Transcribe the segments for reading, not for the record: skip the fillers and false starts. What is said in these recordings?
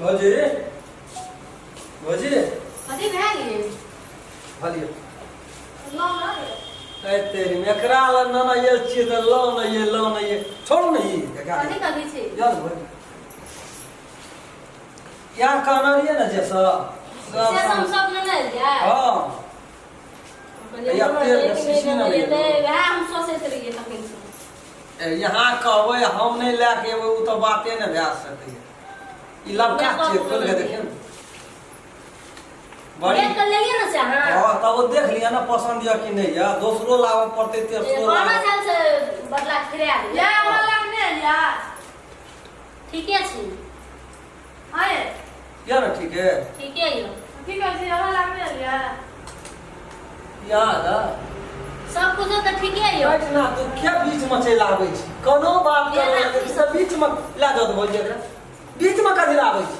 भौजी, भौजी। कथी भए गेल? भलियो। लऽ लऽ। ए तेरी में एकरा लग न न ये छियै तऽ लऽ न ये, लऽ न ये, छोड़ू ने ई देखा। कथी कथी छै? यार भौजी, यहाँ कहना रहियै ने जे सब से सब सब ने एलियै। हाँ। कहलियै, या तेल के एक शीशी नहि ने एतै, लेबै। वएह हम सोचैत रहियै तखन से। ए, यहाँ कहबै हम नहि लए के एबै, ओ तऽ बाते नहि भए सकैए। ई लबका छियै, खोल के देखियौ ने बड़ी। देख कऽ लेलियै ने से अहाँ? हाँ, तब ओ देख लिअ ने, पसन्द यऽ कि नहि यऽ। दोसरो लाबऽ पड़तै, तेसरो कहना लाबऽ। छल से बदला फिरा देबै। या हमरा लग नहि या। ठीके छी। आए। यऽ ने ठीक है? ठीके यऽ। की कहै छी, हमरा लग नहि या। यहाँ ने सब कुछ तऽ ठीके यऽ। बैठ ना तू, क्या बीच में चलि आबै छी? कोनो बात करे लगे से बीच में लए जाओ। भौजी, एकरा बीच में कथी लाबै छी?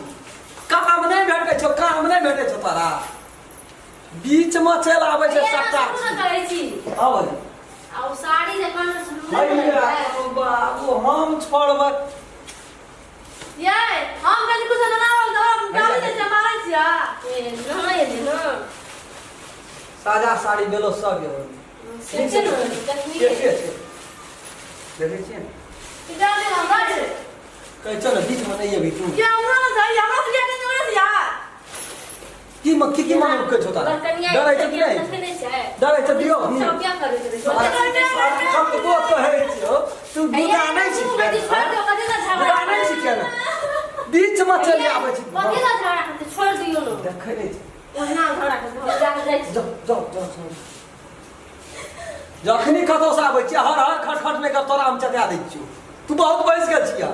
काम नहि भेटै छौ, काम नहि भेटै छौ तोरा, बीच में चलि आबै छै। भैया, सबटा सुनू ने, कहै छी। हाँ भौजी। आ ओ साड़ी जे कहने छलहुँ, नहि भैया लेलियै? बाबू, हम छोड़बै? ये हम कहीं कुछ ना बोल दो, हम गाली दे छै, मारै छियै। ए, नहि एलै ने। सादा साड़ी बेलो सब यऽ। से छै ने, देखनी। के के छै, देखै छियै ने? जा दे हमरा छै। कहै छौ ने, बीच में नहि अबी तू। ये हमरा ना चाहिए, हमरा से क्या नहीं यार। की म की की मन कहै छौ तारा? बर्तनिया डरै छौ कि नहि? देखै नहि छै। डरै छौ? दियौ। सब क्या करै छै? कतबो कहै छियौ, तू गुदा नहि छी। कथी छोड़ दियौ, कथी लए झगड़ा? गुदा नहि छी केना बीच में चलि आबै छी? कथी लए झगड़ा करतै? छोड़ दियौ ने। देखै नहि छी। ओहिना झगड़ा करतै, हम जाके जाइ छी। जाउ जाउ जाउ जाउ। जखनी कतौ से आबै छियै, हर हर खट खट नहि कर, तोरा हम चटा दै छियौ। तू बहुत बैस गेल छियै।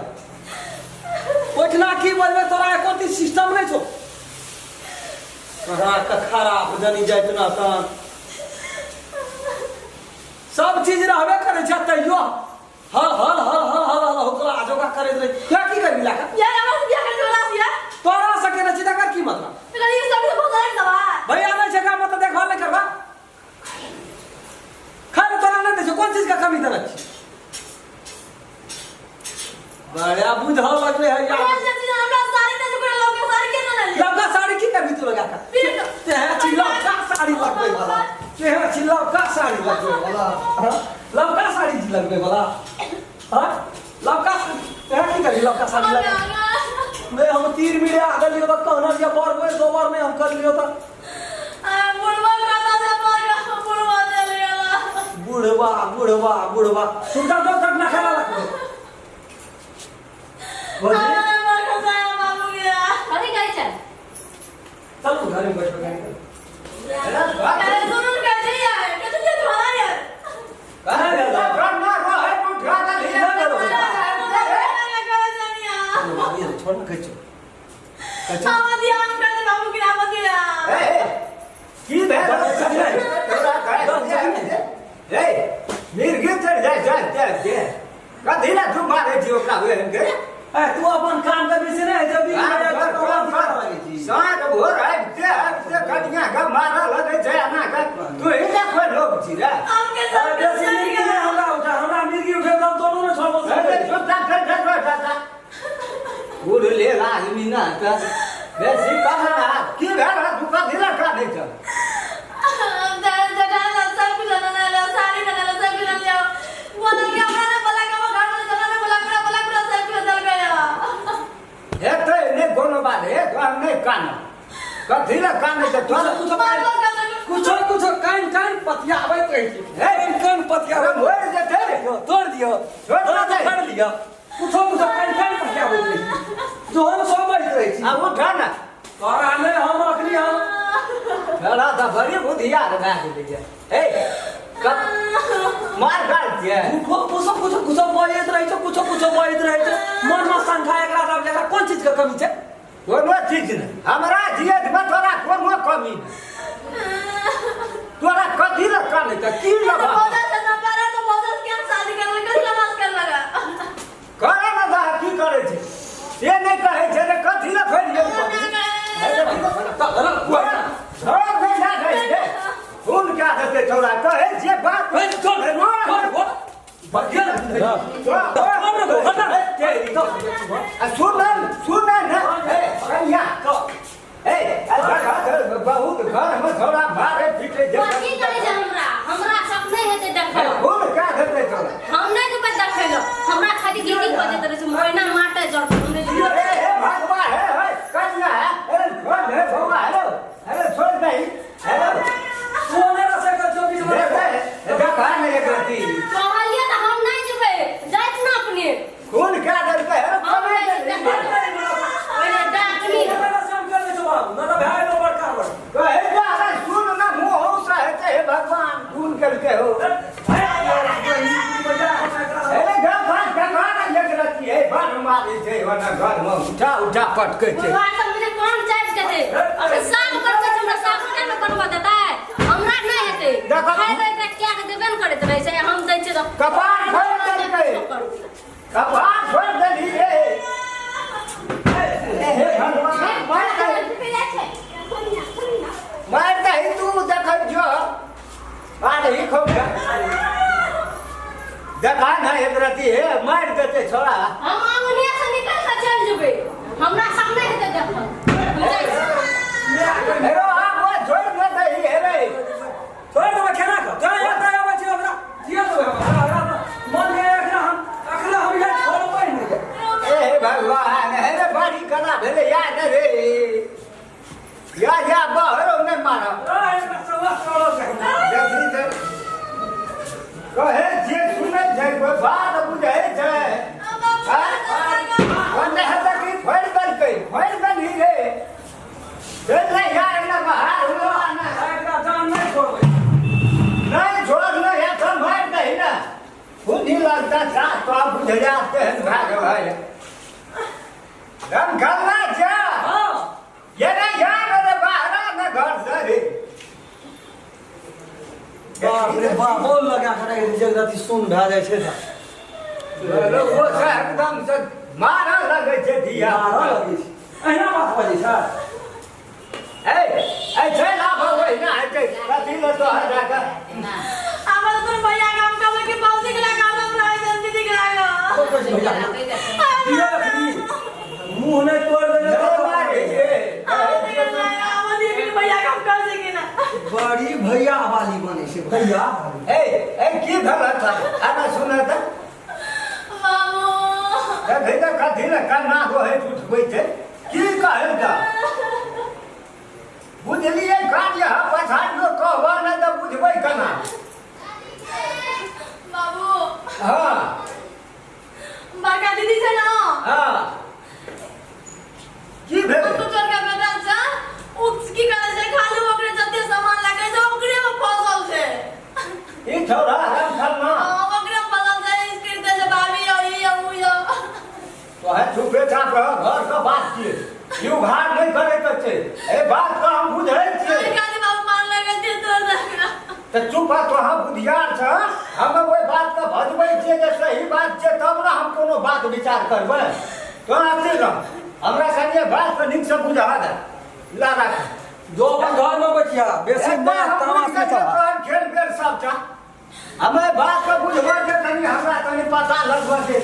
ओहिठिना की बजबै? तोरा एको ती सिस्टम नहि छौ। तोरा के खराब जनी जाइत ना तन सब चीज रहबे करै छै, तैयो हल हल हल हल हल हल होकला आजोका करैत रही। तोरा की करबी लाका? यार, हमरा से बियाह करे वाला छियै। तोरा से केने छी, तकर की मतलब? ई सब बहुत दवा। भैया नहि छै काम तऽ देखभाल नहि करबा? खाय लए तोरा नहि दै छौ? कोन चीज के कमी देने छी? बड़ा बुझऽ लगले है यार। हमरा साड़ी नहि चुकरे, लौके साड़ी के ना ले। लौका साड़ी की करबी तू लगा के? तेहे छी लौका साड़ी लगबै वाला, तेहे छी लौका साड़ी लगबै वाला। हाँ? लौका साड़ी छी लगबै वाला। हाँ, लौका साड़ी तेहे की करबी लौका साड़ी लगा? नहीं, हम तीर मिले आ गेलियो तऽ कहना लिया बर गोर दो बार नहीं हम कर लियो तऽ। बुढ़वा कता से पर बुढ़वा चल गेला। बुढ़वा बुढ़वा बुढ़वा सुनता तो तक ना खेला लगबे भौजी। हमरा मार खसाया बाबू गया। कथी कहै छै? चल तू घर में बैठ बैठ। अरे सुन, कहै यार, कथि के तुम्हारा यार? छोड़ ना, कहै छौ, कहै छौ। की भेल? ए मिर्गी चढ़ जाय जाय जाय जाय, कथी ला तू मारै छी ओकरा हुए गे? ए, तू अपन काम करबी से नहि जब भी साँझ भोर आबिते आबिते कनिया के मारऽ लगै छै एना के, तू ही देखो लोग छी रे। बेसी मिर्गी नहि हमरा उठा, हमरा मिर्गी उठे हम दोनों ने छोड़बो। बूढ़ लेल आदमी ना तऽ बेसी कहाँ की भेल? तू कथी ला कानै छ? हेतै नहि कोनो बात। हे, तो हम नहि कानब। कथी ला कानै छ तोरा? कुछो कुछो कुछो कान कान पतियाबैत रहै छी, कान कान पतियाबैत। मरि जेतै रे। तोड़ दियौ। छोड़ तोरा दे। तो लिअ। कुछो कुछो कान कान पतियाबैत रहै छी, जो हम सब बजैत रहै छी। आब उठा ने। तोरा नहि, हम अखनी हम तोरा तऽ बड़ी बुधियार भए गेलै हे। मार गाल छियै। कुछो कुछो कुछो कुछो बजैत रहै छै, कुछो कुछो बजैत रहै छै। मनमे शंका एकरा सब, एकरा कोन चीजके कमी छै? कोनो चीज नहि। हमरा जियतमे तोरा कोनो कमी नहि। तोरा कथी लए कानै छै? की लेबा करे ने दह, की करै छै से नहि कहै छै रे। कथी लए फैल गेल? फोन कए देतै छौड़ा, कहै छियै बात। आ सुन सुन ने। छै ओना घर में उठा उठा पटकै छै। बुढ़वा सब मुझे कोन चाइप देतै? अखन साग बनबै छै, हमरा साग नहि ने बनबऽ देतै। हमरा नहि हेतै। देखो। खाय दै तऽ किया के देबे ने करैत रहै छै, हम दै छियै तऽ कपार फोड़ि देलकै। कपार फोड़ि देलही रे। हे भगवान, मारि दही, मारि दही तू देखै जो मारही खूब। देखा ना एक रति हे मारि देतै छोड़ा। हम आंगनिया से निकल के चलि जेबै, हमरा सामने हेतै देखल। हम जाइ छी। हेरो आब वो छोड़ि न दही हे रे। छोड़ि देबै केना कऽ? तोरा याद नहि आबै छै ओकरा? जिया देबै हम ओकरा, ओकरा मन में एकरा हम अखना हम इएह छोड़बै नहि। ए हे भगवान, हे रे बड़ी कला भेलै या ने रे। या या बहरो नहि मारब। ओकरा एकरा सवा सड़ल छै। देखी तऽ कहै छियै सुनै छै, कोइ बात बुझै छै? आँय? ओन्ने हेतै कि फोड़ि देलकै, फोड़ि देलही रे। चलि ले यार एन्ने बाहर हुआ ने। एकरा जान नहि छोड़बै। नहीं छोड़ नहीं है तो मार दही ना। बुद्धि लगता साथ तो आप बुझ जाते हैं भाग भाई। दम करना क्या? हँ। ये ना यार अरे बाहर आ ना घर से रे। बाप रे बाप, बोल लगा के राखि दै छै, एक रति सुन भए जाइ छै तऽ। वो से एकदम से मारा लगे छै धिया। मारऽ लगै छै। अहिना बात बजै छै। ए ए चल आब ओहिना हेतै कथी ले तो हटा के। हमरा तोर भैया के हम कहबै कि बाबूजी के लगा दो, हमरा दीदी के लगा। कोन कहै छै भैया? दियौ अखनी। मुँह नहि तोड़ि देने नहीं तऽ मारे छै। दीदी के भैया के हम कह सकी ना। बड़ी भैया वाली बनै छै, भैया वाली। ए ए की भेल था? आना सुन त। बाबू। देखै तऽ कथी ले कन्ना होय उठबै छै? की कहल का? बुझलियै कार्य पछाड़ियो कहबह नहि तऽ बुझबै केना? बाबू। हँ। बड़का दीदी छै ना। हँ, की भेल? तू तोर के बेटा छै, उ की करै छै? खाली ओकरे जते सामान लगै छै ओकरे में फसल छै। ई छौड़ा हम खलना। हाँ, ओकरे में फसल छै, स्क्रीन दे छै भाभी यो ई यो उ यो। तोहे चुपे चाप रह, घर के बात छियै, ई उघार नहि करे के छै। ए बात के हम बुझै छियै। खाली बाबू मान लगे छै तोर देखना। तऽ चुप रह, तोहा बुधियार छ। हम ओहि बात के भजबै छियै जे सही बात छै तब ने हम कोनो बात विचार करबै। तोरा अथी रह, हमरा संगे बात के नीक से बुझा दे। ला राख। जो अपन घर में बैठिया बेसी एते मार हम तमाश बुझि नहि गेलियै चला। तोहर खेल बेल सबटा। हमे बात के बुझबऽ जे कनि हमरा कनि पता लगबऽ दे।